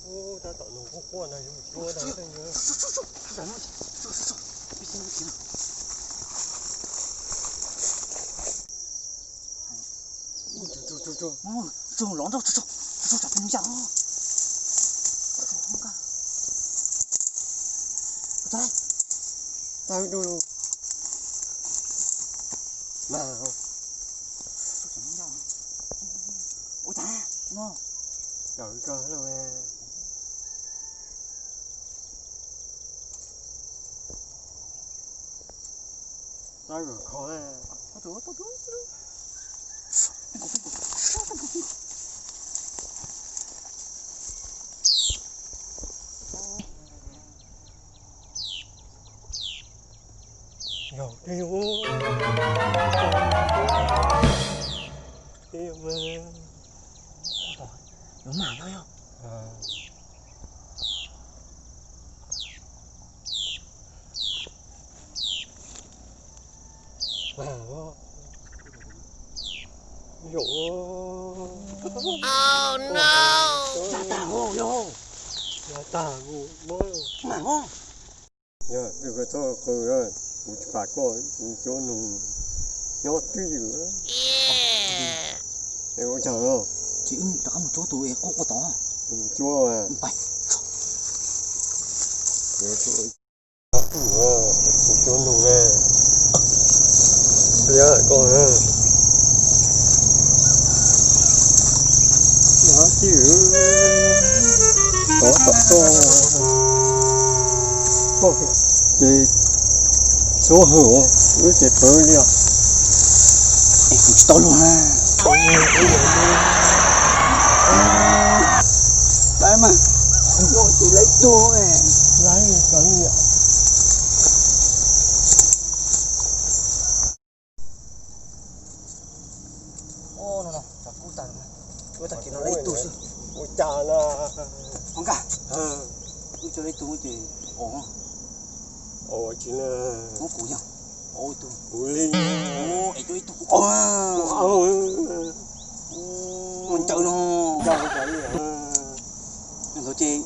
Tab tom nws quaj quaj no, yuav mus cuab ntag. Tsuag los nrog tsuag, tsuag tsam peb nws yam. Tau, tau, tau. Mas, ua cas no? Cawm kawg lawm. Tau, kho. Yog, yog, yog. Yog mas, yog, yog. Yog. Tag tag, yog. Tag, yog. Mas, yog, yog, txhob qw, kuv tsis pam koj, kuv cuab nug nyob twj ywm. Es ua cas no? Ces wb rov qab mus cuab tus es quaj quaj tod. Mus cuab. Pais. Kuv cuab nug na. Liab koj na. Tod tom koj, koj ces suab hwm wb ces pawv li os. Es kuv tsis tau luag na. Pab mas, ces lawv tuag. Ua no, tsam kub tag, ua tag kis no lawv ib tug xwb. Ua cas no? Hos nkaj, wb coj lawv ib tug ces ov. Ov tsis na. Muab kuv yog ov ib tug. Kuv li. Es coj ib tug kuv ov. Mus ncaws no. Ntawd ces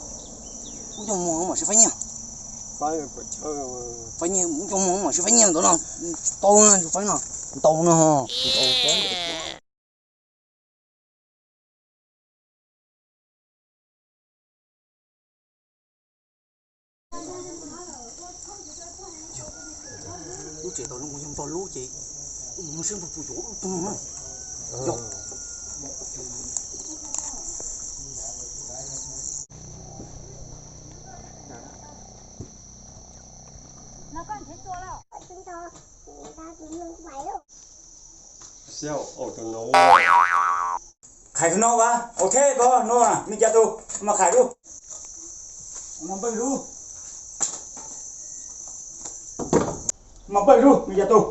kuv coj mus mam sib faib nyiaj. Faib nyiaj, kuv coj mus mam sib faib nyiaj ntawd no. Tau na, faib no. Ntau no. Lub tsev tau lub mus yog nplog lub ces wb mus nug seb nplog puas yuav wb tug no na. Yog. Khais tus no as, ok, koj no, nej cov tus mas khais lub, mas npawg lub, mas npawg lub, nej cov tus,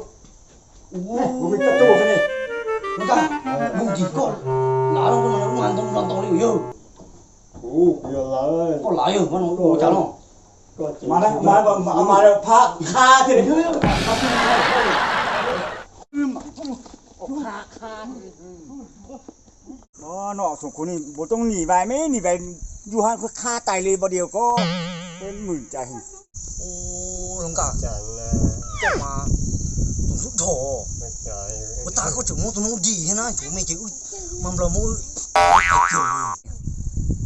kuv me cov tus ne, mus ncig koj, lav lub no mas ntau ntau li yawg. Koj lav yawg mas no ua cas no, mas phab qha thiaj li. No, thaum kuv nim npau toob nim vais me nim vais ncu ha qha tais li npau diav ko, peb mwm cas. Ua zoo nkauj, koj mas tus ntxub dhau. Ua tas koj tseem muab tus no dim thiab na, tsuav me ces wb mag nplog muab wb.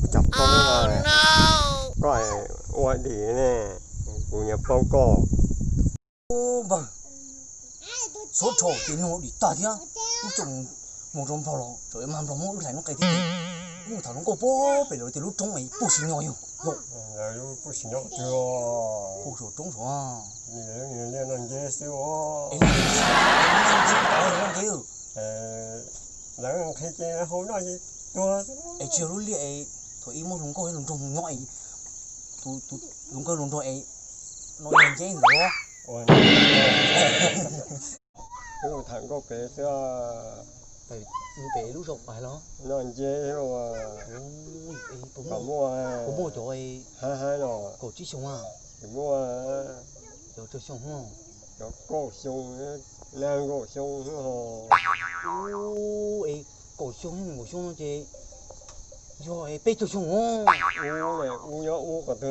Ua cas paub, koj ua dim ne, kuv nyiam paub koj. Npawg, txhob rho ces nug dim tag thiab. Wb tseem mus rau nplog los tseem mag nplog muab wb hlais noob qes thiab. Wb mus tham hluas nkauj puag pem lawv tias lub roob es puag sim nyo yog. Lub puag sim nyo twg? Puag saum roob saud. Liaj no nce xwb. Es liaj no nce, liaj no nce. Lawv nqhis ces hauv no ces tuag. Es tsis yog lub liaj es thaum ib muab hluas nkauj thiab hluas nraug mus nyob es tus hluas nkauj hluas nraug es no nce ntawd. Wb tham nkauj pem xwb. Pem lub zos pais los no nce. Puas muaj cov hab hab no? Kaum tsib xyoo a. Puas muaj cov tsawg xyoo? Cov kaum xyoo, nees nkaum xyoo. Es kaum xyoo nees nkaum xyoo no ces Yog peb caug xyoo. Ub, ub nyob ub qhov twg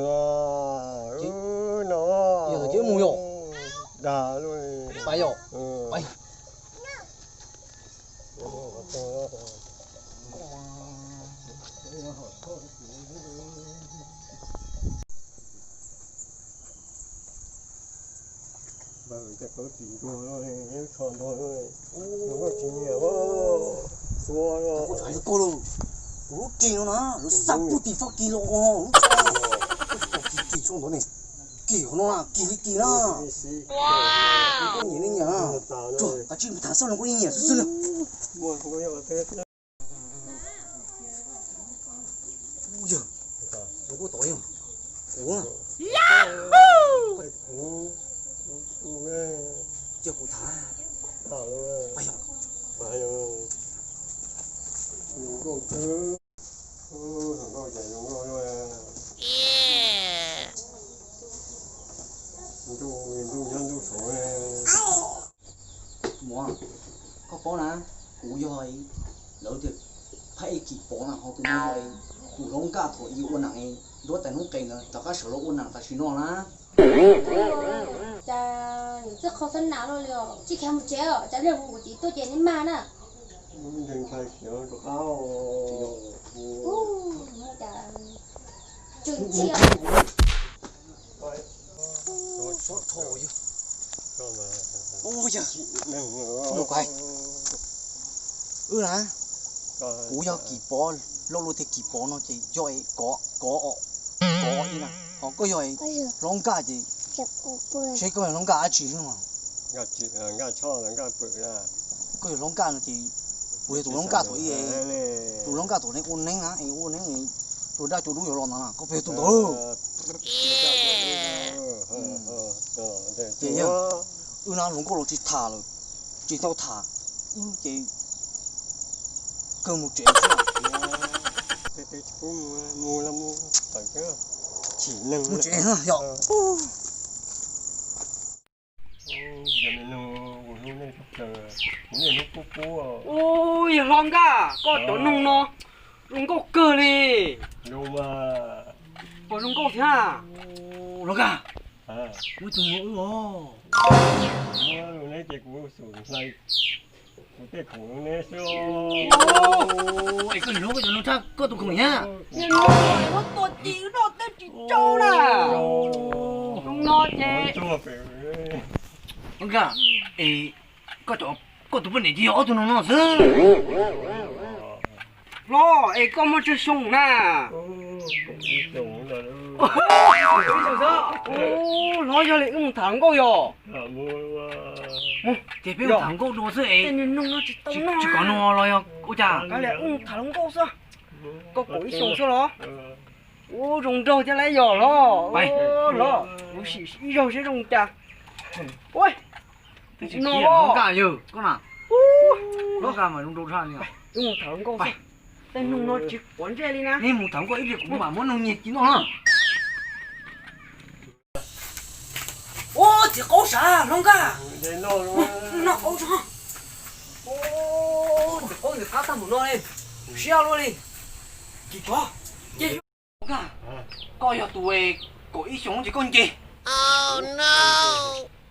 no? Ces mus yom. Dag lawm. Pais yom. Pais. Kuv hais rau koj lauj, kuv lub ris no na, lub xab pub tim faj kis los, lub xab, koj tsis tau kis kis tshuaj ntawd ne, kis qhov no na, kis li kis na. Koj nyiam li nyiam na, kav tsij tham xwb los koj yeej nyiam xwb xwb na. Yog, zoo nkauj tod yog kuv. Cia kuv tham. Pais yom. Muam, koj paub na, kuv yog lawv tias phab ej Kim Pov na, ho tus no yog tus hlob Nkaj thaum ub ua neej nruab tais noob qes ntawd rov qab sawv los ua neej tam sim no na. Cas yuav txawj qhau xab nas luaj li os. Tsis khiav mus tsev os, cas pliag hu kuv txiv tuaj ces neb mag na. Ub, cas tsw ntsia. Wb na, kuv yog Kim Pov, lo lus tias Kim Pov no ces yog es Kov, Kov os, Kov ib na. Ho koj yog es hlob Nkaj ces, seb koj yog hlob Nkaj dab tsi xwb mas. Koj yog hlob Nkaj no ces kuv yog tus hlob Nkaj thaum ub, tus hlob Nkaj thaum nej ua neeb na, es ua neeb es cua daj cua dub yuav los ntawd na, koj puas yog tus ntawd? Ces yog wb na, hluas nkauj los tsis tham lawm, tsis tau tham, wb ces kawg mus tsev xwb. Mus tsev yom. Ub, yog hlob Nkaj, koj cov noog no zoo nkauj kawg li. Puas zoo nkauj thiab? Hlob Nkaj, muaj ib tug muab wb os. Muab neb ces kuv xum hlais kuv tej khoom neb xwb. Es koj hlob koj cov noog tshaj koj tus khoom thiab. Muab tua ci noj tej tsis tsau na. Zoo no ces Hlob Nkaj, es koj, koj tus poj niam ces yog ob tug noog no xwb. Hlob, es koj muaj tsawg xyoo na? Ub, hlob, yog li wb mus tham hluas nkauj yom. Ces peb mus tham hluas nkauj dua xwb es tsis kom nug los yog ua cas? Wb mus tham hluas nkauj xwb. Koj kaum ib xyoos xwb los? Ub, zoo nraug thiab lauj yog hlob. Hlob, kuv sim ib zaug seb zoo cas. Ua, twb tsis no Hlob Nkaj yog koj na. Hlob Nkaj mas zoo nraug tshaj li. Wb mus tham hluas nkauj xwb. Tej noog no tsis quav ntsej li na. Neb mus tham hluas nkauj ib pliag kuv mam muab noog nyiag ci noj na. Ub, txiv qaub sav Hlob Nkaj. Noj qaub tso. Ub, txiv qaub ntawm qab tag npaum no li, siab luaj li. Tsis tov, ces Hlob Nkaj, koj yog tus kaum ib xyoos ces koj nce.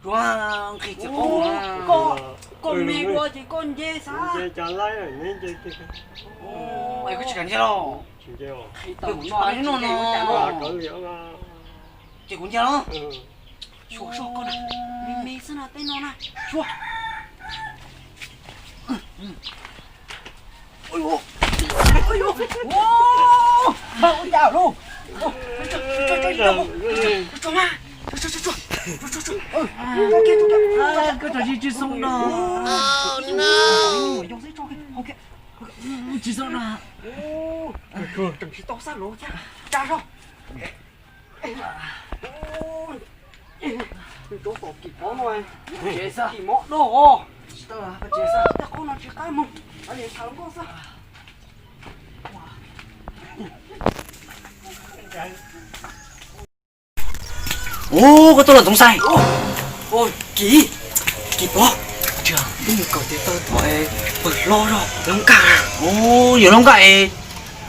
Tsuav nqhis txiv qaub, koj me dua ces koj nce xav. Es koj tsis kam nce los? Nqhis tau no no. Ces kuv nce los. Suav soj koj na, me me xwb no tej no na. Suav. Ua cas lauj? Koj tsis tsis xoo no. Tsis xoo no. Tsis tau xab luv thiab. Tsa zog. Nws rau tom Kim Pov no, Kim Pov dog os. Tej qhov no tsis qab mus, tham hluas nkauj xwb. Ub, koj tuaj los Ntxoov Xais. Ub, Kim, Kim Pov, wb mus kawm tes taw tom pawg hlob zog Hlob Nkaj. Ub, yog Hlob Nkaj es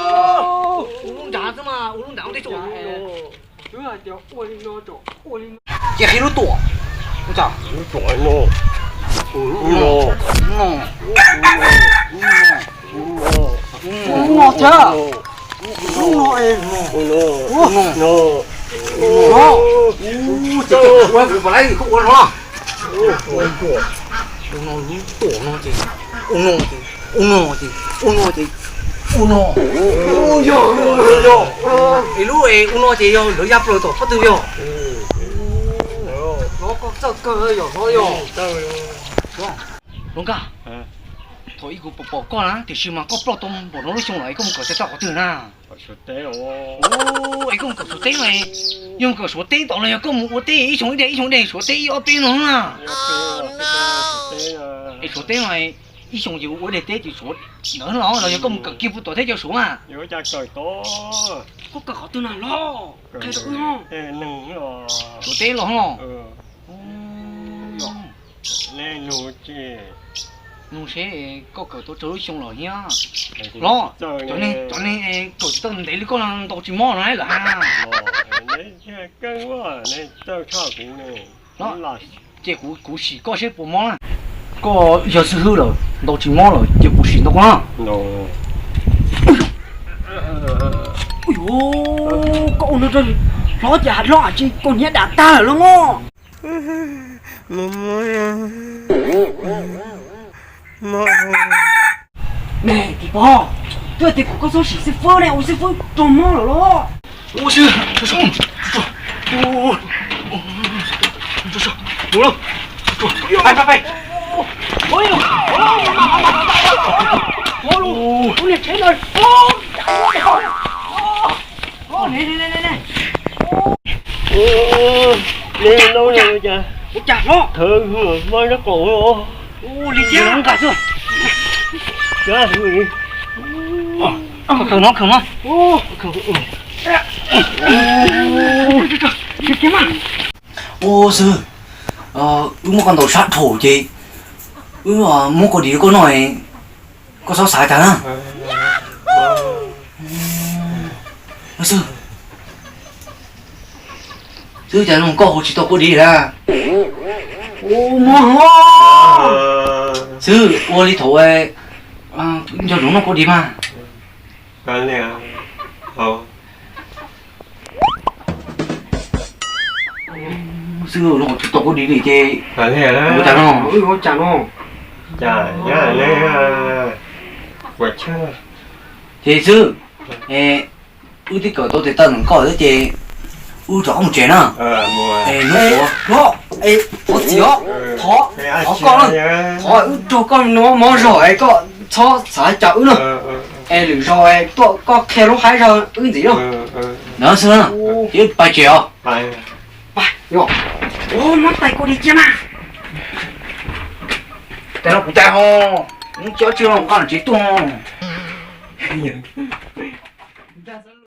Ua lub nrad xwb mas, ua lub nrad ua teb tso. Ces qhib lub tuam. Lub tuam no. Lub no. Lub no thiab. Lub no es. Lub no. Ua kuv pom lawm, koj ua no. Ua no, lub tuam no ces, ua no ces, ua no ces, ua no ces, ua no. Yog, yog, yog. Es lub es ua no ces yog lawv ya plaws tom pob tw yog. Hlob, koj txawj kawg yog hlob yog. Hluas nkauj, thaum ub kuv pom pom koj na, tiam sis mas koj ploj tau npaum no lub xyoo lawm es koj mus kawm tau qhov twg na? Es koj mus kawm Suav teb no, yog mus kawm Suav teb tom los yog koj mus ua teb ib xyoo ib daim ib xyoo ib daim Suav teb ib ob peb no na? Es Suav teb no ib xyoo ces ua ib daim teb ces Suav ntawd los los yog koj mus kawm kiag puag tom teb chaws Suav mas? Koj kawm qhov twg na hlob? Qhia rau wb. Suav teb los los. Nug seb koj kawm tau tsawg lub xyoo lawm thiab? Los cov neeg kawm tsis tau ntev li koj no ntau tsis mob no lawm hab? Ces kuv sim koj seb puas mob na. Koj yog xib hwb lawm, ntau tsis mob lawm ces kuv sim ntau koj na. Koj ua no rau hlob ces hlob tsis koj hnyiab dam tag lawm los mas. Ne, Kim Pov, twb tias kom koj txhob sim xib fwb ne, ua xib fwb raug mob lawm los. Ua cas hlob? Thawv hwj mas mob rab qaum os. Ua li cas nqa xwb. Khaws no, khaws no. Ua xwb, wb muab koj ntaus sab dhau ces wb muab koj dim rau koj noj, koj txhob xav cas na. Xwb, xwb cas koj hu tsis tau koj dim na. Ua mob hlo. Xwb ua li thaum nco ntsoov noj koj dim mas. Xwb, tus tau kuv di li ces ua cas no, ua cas no. Ces xwb, wb twb kawm tau tes taw ntawm koj xwb ces wb rov qab mus tsev na. Hnub, thov txiv os, thov, thov koj, thov wb raug koj mob zog es koj txhob xav cas wb na. Es lwm zaus tuaj koj qhia lub haib zog wb ntxiv na. Ntawd xwb na, ces wb pais tsev os. Muab tais kuv di cia mas. Tais no kuv tais ho, mus tsis tsis los koj tsev tuaj.